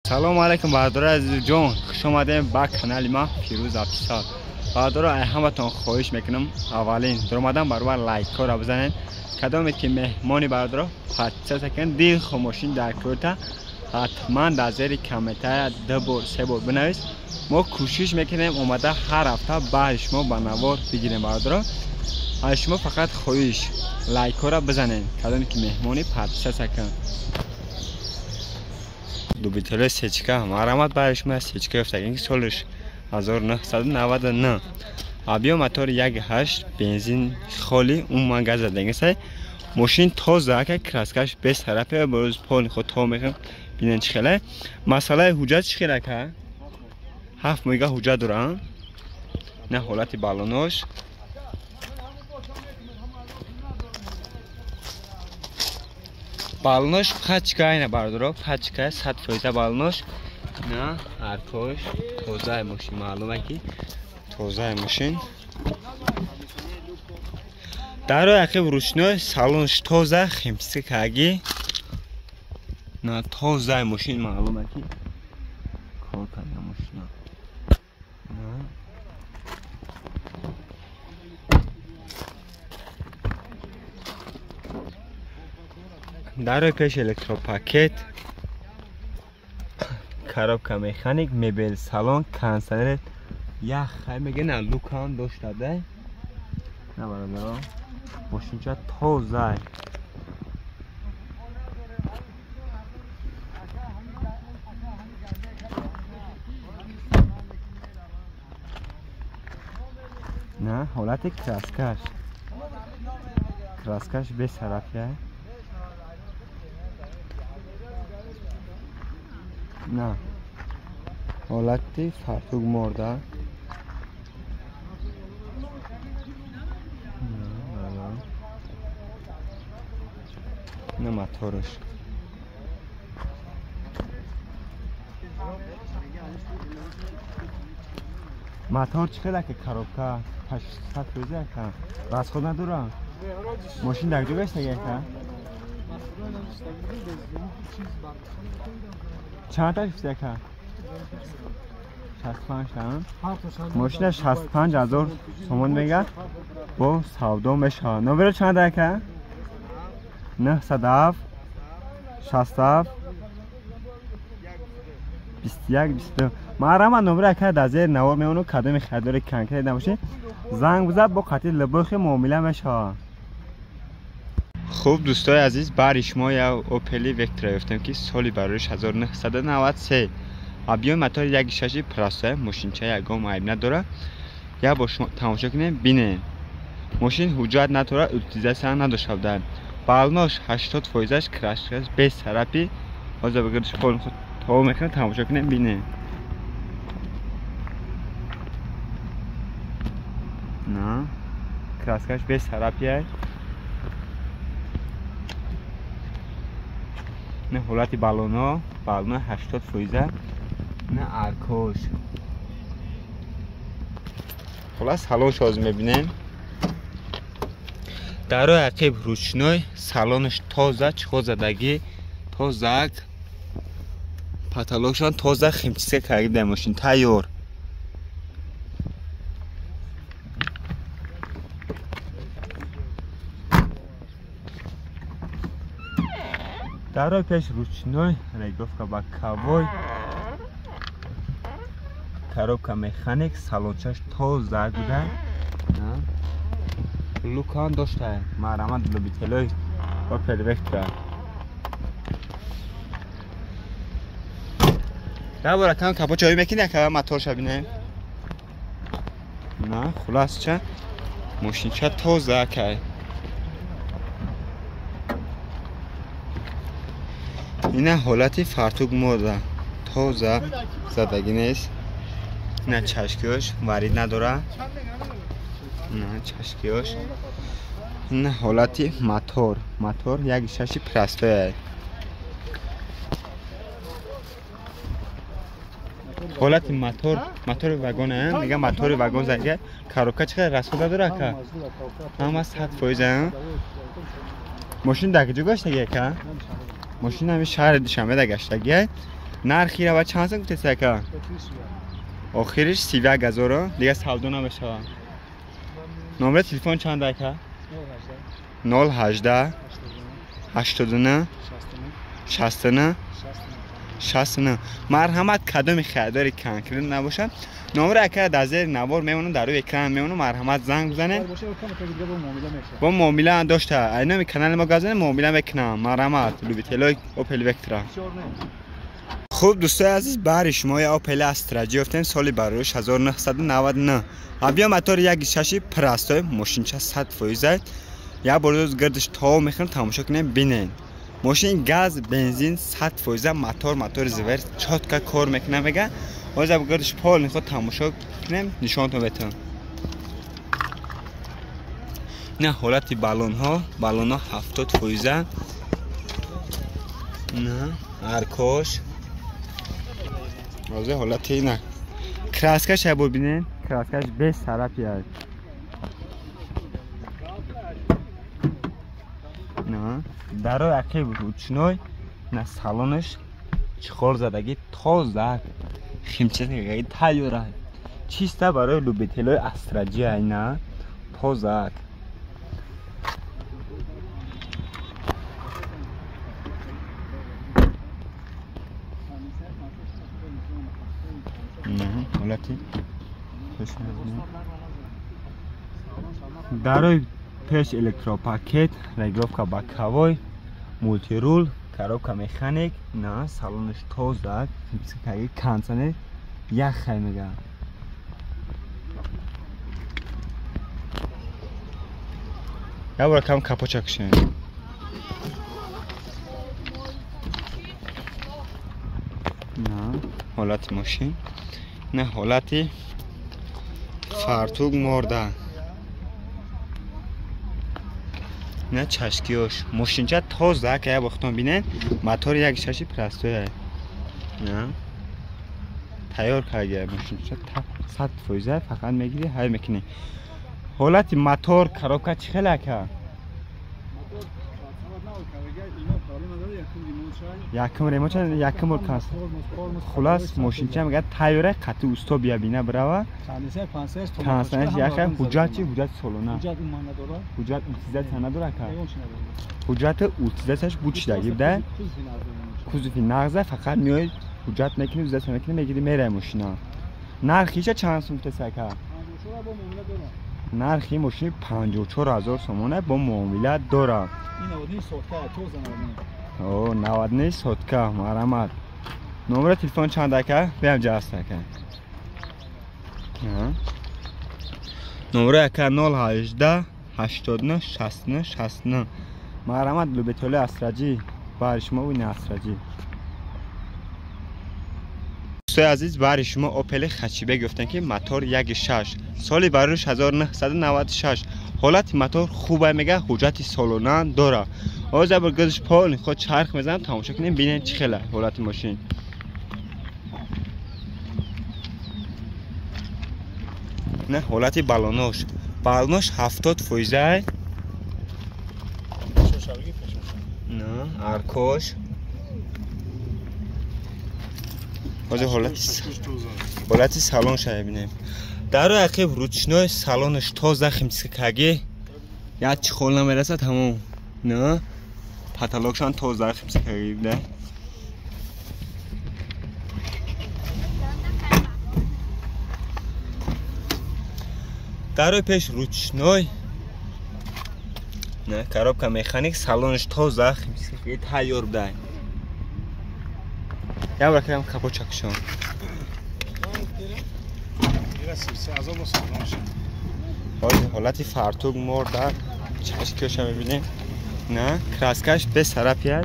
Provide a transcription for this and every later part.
Салом алейкум бародарони азизҷон, хуш омадем ба канали ман Фирӯз Афисал. Бародаро, ҳаматон хоҳиш мекунам, аввалин даромадан баробар лайкҳоро бизанед. Кадоме ки меҳмони бародаро подписаться кунед, дил мошин дар кӯрта ҳатман дар зери комментария 2 бор 3 бор бинавис. Мо кӯшиш мекунем омада ҳар ҳафта баъди шумо ба навор бигирем бародаро. Аз шумо фақат хоҳиш лайкҳоро бизанед. Кадоме ки меҳмони подписаться кунед. Дубителе сечка марамат бари шумо сечка ёфтагин ки солиш 1999. Объем мотор 1.8 бензин холи умуман газ задагин сай. Мошин тоза ака краскаш без тарафе боз полни худ то мехем бинен чӣ хеле. Масъалаи ҳуҷҷат чӣ хел ака? 7 моҳига ҳуҷҷат дорам. На ҳолати баллонош. Баллонош пачка айна бардоро, пачка 100% баллонош. На аркош тозаи мошин, маълума ки тозаи мошин. Дарои ақиб ручной, салонш тоза, химчистка каги. На тозаи мошин, маълума ки кор карда мошина. На дарои пеш электропакет, коробка механик, мебел салон, кондиционер, ях хай меге на лукам доштада. На бародаро, мошинча тоза. На ҳолати краскаш. Краскаш бесарафия. На ҳолати фартук морда. На моторш. Мотор чӣ хел ака коробка 800 ака? Расход надора? Мошин дар куҷо гаштаги ака? Чанд та гуфти ака? 65 та. Мошина 65 ҳазор сомон мега бо савдо мешавад. Номеро чанд ака? 907 67 21 22. Марама номер ака дар зери навор мемонад, кадоми харидори конкрет набошед занг бизад, бо қатъи либохи муомила мешавад. Хуб дӯстои азиз, бари шумо як Opel Vectra ёфтем ки соли бароиш 1993. Объем мотор 1.6 простая, мошинча ягон айб надорад. Як бор шумо тамошо кунем, бинем. Мошин ҳуҷҷат надорад, утилизатсия надошта буда. Баллонош 80%-аш краскаш без царапи. Ҳозир бигирдиш полни худ то мекунем, тамошо кунем, бинем. На, краскаш без царапи. На ҳолати баллоно, баллоно 80%, на аркош. Хулас салонш ҳозир мебинем. Дарои ақиб ручной, салонаш тоза, чиқо задагӣ, тозак. Потолокшон тоза, химчистка карда дар мошин тайёр. Дарои пеш ручной, регулировка боковой, коробка механик, салончаш тоза буда. Лукан дошта, марама любителой Opel Vectra. Да бора кам капо чой мекини ака моторша бинем. На, хулас ча мошинча тоза акай. Ина ҳолати фартук мода тоза задагӣ нест. На чашкиёш варид надора. На чашкиёш. На ҳолати мотор. Мотор 1.6 простой. Ҳолати мотор, мотори вагон, мега мотори вагон зага. Коробка чӣ қадар расход надора ака? Ҳама 100%. Мошин дар куҷо гаштаги ака? Мошин ҳами шаҳри Душанбе гаштаги. Нархи рава чанд сом гуфтед ака? Охириш 31 ҳазор, дига савдо намешавад. Номери телефон чанд ака? 018 89 69 69. Марҳамат, кадоми харидори конкрет набошад, номери ака дар зери навор мемонам, дар рӯи экран мемонам, марҳамат занг бизанед. Бо муомила дошта, ай номи канали мо гап занед, муомила мекунам. Марҳамат, любителой Opel Vectra. Хуб, дӯстои азиз, баҳри шумо я Opel Astra G ёфтем, соли барояш 1999. Объем мотори 1.6 простой, мошинча 100%. Як бор дӯст гирдиш то мехӯрем, тамошо кунем, бинед. Мошин газ, бензин 100%, мотор звер чётко кор мекунад, мега. Ҳозир гирдиш полный худ тамошо кунем, нишонтон бетам. На ҳолати баллонҳо, баллонҳо 70%. На аркош. Ҳозир ҳолати на. Краскаш як бор бинед, краскаш без тарафи аст. На дарои ақиб ручной, на салонаш чиқор задагӣ тоза, химчаги тайёра. Чиста барои любителои Astra G айна тоза. ҳолати дарои пеш электропакет, регулировка боковой, мультирул, коробка механик, на салонаш тоза, кондиционер яхай мега. Я бора кам капоча кушем. На ҳолати мошин, на ҳолати фартук морда. На чашкиёш. Мошинча тоза, ка як бохтон бинед, мотори 1.6 простой. На тайёр карда мошинча 100%, фақат мегири, ҳай мекунӣ. Ҳолати мотор, коробка чӣ хел ака? Якум ремонт, якум бор канс. Хулас мошинча мега тайёра, қатъи усто бия бина брава. Кондиционер яха, ҳуҷҷат чи? Ҳуҷҷат солона. Ҳуҷҷат утилизатсия надора ака? Ҳуҷҷати утилизатсияш бучидаги буда. Кузови нағза, фақат меои ҳуҷҷат мекунӣ, утилизатсия мекунӣ, мегири мераи мошина. Нархиша чанд сум гуфтаси ака? Нархи мошини 54 000 сомона бо муомила дора. О, 99 сотка, марҳамат. Номери телефон чанд ака? Биям ҷаст ака. Номери ака 018 89 69 69. Марҳамат, любителои Astra G, баҳри шумо ин Astra G. Дӯстои азиз, баҳри шумо Opel Hatchback гуфтем ки мотор 1.6, соли барояш 1996. Ҳолати мотор хуб мега, ҳуҷҷати солона дора. Ҳозир бор гирдиш полный худ чарх мезанам, тамошо кунем, бинед чӣ хела ҳолати мошин. На ҳолати баллонош. Баллонош 70%. На аркош. Ҳозир ҳолати салонша мебинем. Дарои ақиб ручной, салонаш тоза, химчисткаги. Як чехол намерасад, тамом. На потолокшан тоза, химчисткаги буда. Дарои пеш ручной. На коробка механик, салонаш тоза, химчисткаги тайёр буда. Я бора кардам капоча кушом. Ҳолати фартук морда, чашкиёша мебинем. На краскаш без тарафия.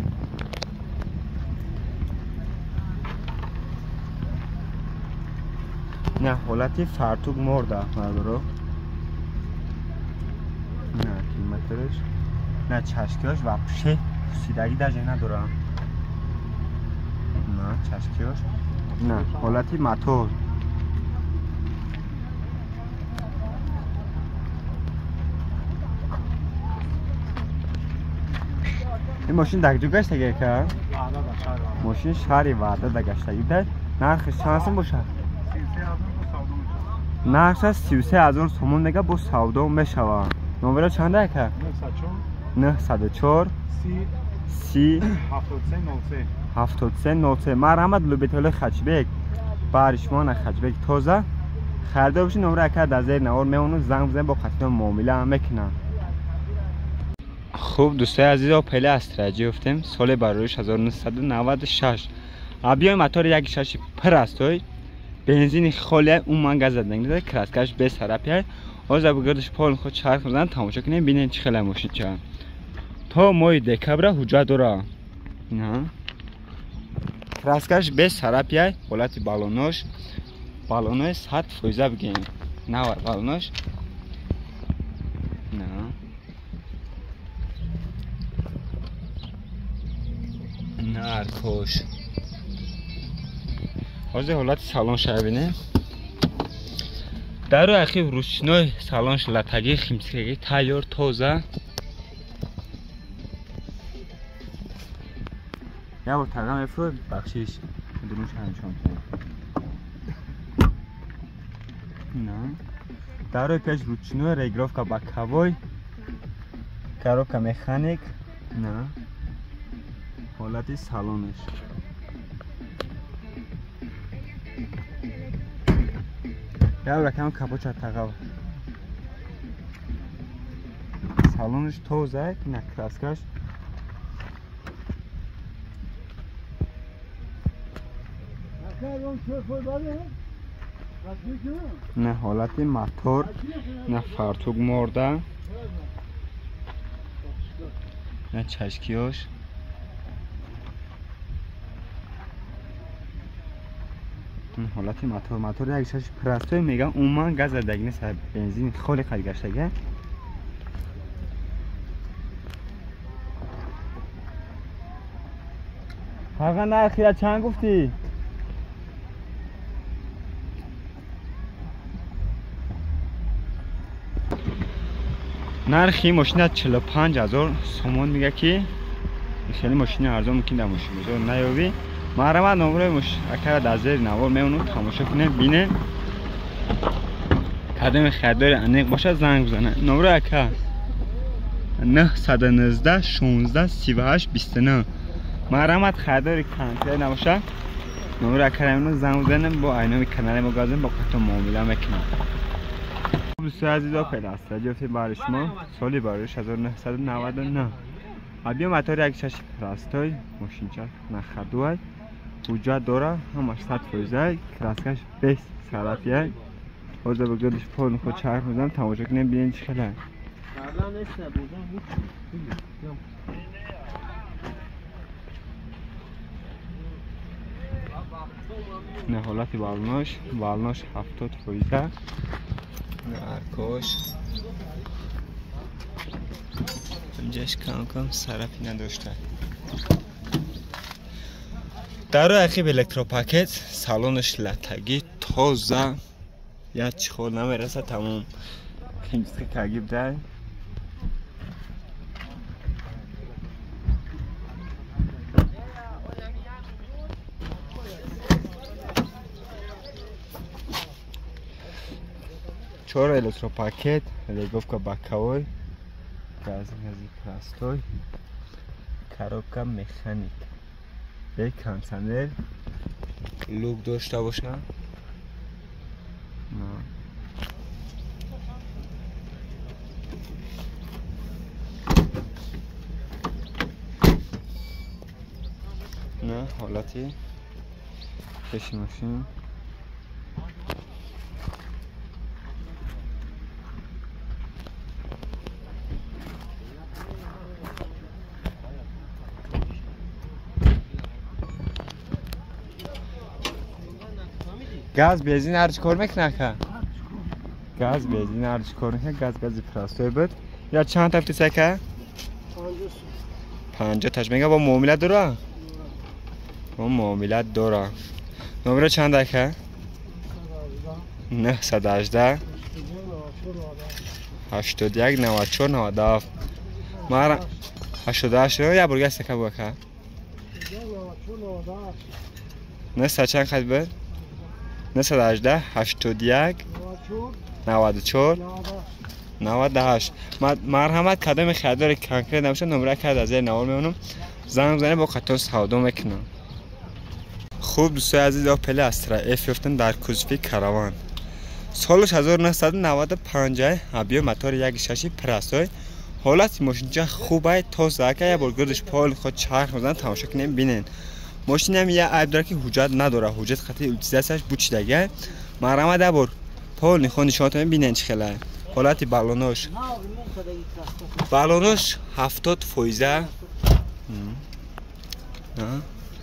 На ҳолати фартук морда, мардоро. На километраш, на чашкиёш вообще пусидагӣ даже надора. На чашкиёш, на ҳолати мотор. Ин мошин дар куҷо гаштаги ака? Мошин шаҳри Ваҳдат гаштагӣ буда. Нархиш чанд сум бошад? Нархаш 33 000 сомон мега, бо савдо мешавад. Номеро чанда ака? 904 30 73 03. Марҳамат, любители хэтчбек, бари шумо на хэтчбек тоза харидор бошед, номеро ака дар зери навор мемонад, занг бизанед, бо қатино муомила ҳам мекунанд. Хуб, дӯстои азиз, Опели Астра гуфтем, соли бароиш 1996. Объёми мотори 1,6 простой, бензини холия, умуман газ задан, краскаш бесарапия. Ҳозир бигардиш пол худ чарх мезанад, тамошо кунем, бинем чӣ хеле мошинча. То моҳи декабра ҳуҷҷат дора. Краскаш бесарапия, ҳолати балонош, балонои 100% бигем. Навар балонош. На. Наркош. Ҳозир ҳолати салон бинем. Дару ахи ручной, салонш латагӣ, химчисткагӣ, тайёр, тоза. Як бор тага мефурӯ, бахшиш, дурунш нишон. На. Дарои пеш ручной, регулировка боковой, коробка механик, на. Ҳолати салонаш. Як ракам капоча тағав. Салонаш тоза, на краскаш. На ҳолати мотор, на фартук морда, на чашкиёш. Ҳолати мотор, мотор 1,6 простой мегам, умуман газ задагӣ нест, бензин холи қад гаштага. Ҳаға нархира чанд гуфтӣ? Нархи мошина 45 000 сомон мега, ки хеле мошини арзон мумкин дар мошинбозор наёбӣ. Марҳамат, номерои акара дар зери навор мемонад, тамошо кунед, бинед. Кадоми харидори аниқ бошад, занг бизанад. Номерои ака 919 16 38 29. Марҳамат, харидори конкрет набошад, номерои акара мемонад, занг бизанед, бо айноми канали мо газем, бо қатъо муомила мекунад. Дӯстои азиз, Опел Астра гуфтем барои шумо, соли бароиш 1999. Объём мотори 1,6 простой, мошинча на ходуай, ҳуҷҷат дора, ҳамаш 100%, краскаш бес сарафия. Ҳозир ба гирдиш пол худ чарх мезанам, тамошо кунем, бинем чӣ хеле. На ҳолати балонош, балонош 70%. Наркош. Инҷаш кам кам сарафи надошта. Дарои ақиб электропакет, салонаш латагӣ, тоза, як чихол намераса, тамом. Химчистка кагӣ буда. Чор электропакет, регулировка боковой, газ гази простой, коробка механик. Бе кондиционер, люк дошта боша. На. На ҳолати пеши мошин. Газ, бензин ҳарчи кор мекунад ка? Газ, бензин ҳарчи кор мекунад, газ гази простой буд. Я чанд тафтис ака? 50 таш мега, бо муомила дора? Бо муомила дора. Номеро чанд ака? 918 81 94 97. Мара 88 я бурга сака бу ака? 900 чанд хат буд? 918 81 94 98. Марҳамат, кадоми харидори конкрет набошад, номера кард аз зери навор мемонам. Занг бизанед, бо қатор савдо мекунам. Хуб, дӯстои азиз, Opel Astra F ёфтем дар кузови Караван. Солаш 1995, объём мотори 1.6 простой. Ҳолати мошинча хубай, тоза, ака як бор гирдиш пол худ чарх мезанад, тамошо кунем, бинен. Мошинам як айб дорад ки ҳуҷҷат надорад, ҳуҷҷат хати утилизатсияш бучидага. Марҳамат, як бор пол нихон нишонатон, бинен чӣ хелае. Ҳолати балонош. Балонош 70%.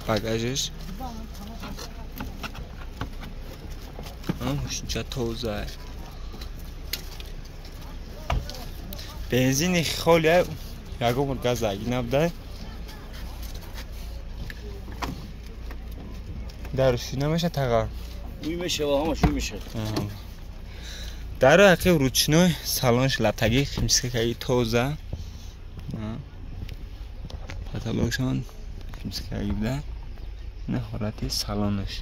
Багажиш. Мошинча тоза. Бензини холия, ягон бор газ заги набуда. Даруши намеша таға? Уй мешава, ҳамаш уй мешава. Дару ҳақи ручной, салонш латаги, химскакаги тоза. Потолокшон химскакаги буда. На ҳолати салонаш.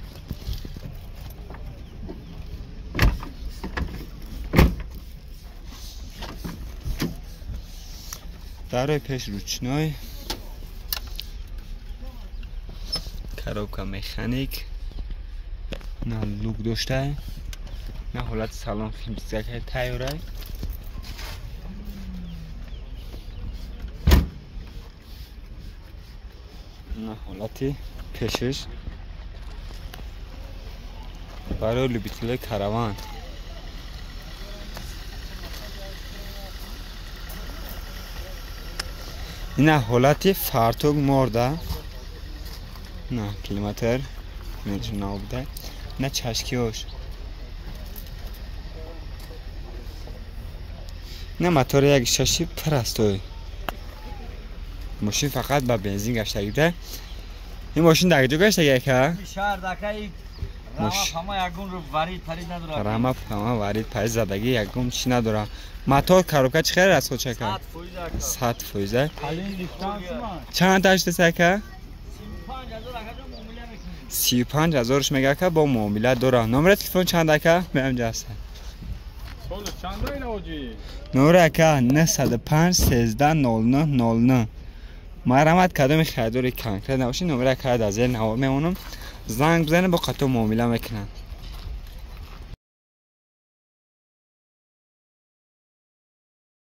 Дарои пеш ручной, коробка механик, на люк дошта, на ҳолати салон химчизакай тайёрай. На ҳолати пешиш барои любителои Караван. Ина ҳолати фартук морда, на километр набуда, на чашкиҳош, на мотори 1.6 простой. Мошин фақат ба бензин гаштагӣ буда. Ин мошин дар куҷо гаштагӣ ака? Рама ҳама варид парид задагӣ, ягон чӣ надорад. Мотор коробка чӣ хел расход чака? 100%. Чанд таштест ака? 35 ҳазорш мега ака, бо муомила дорад. Номери телефон чанд ака? Меам ҷаста. Номери ака 905 13 09 09. Марҳамат, кадоми харидори конкрет набошед, номери ака дар зери навор мемонам. Занг бизанед, бо қатор муомила мекунанд.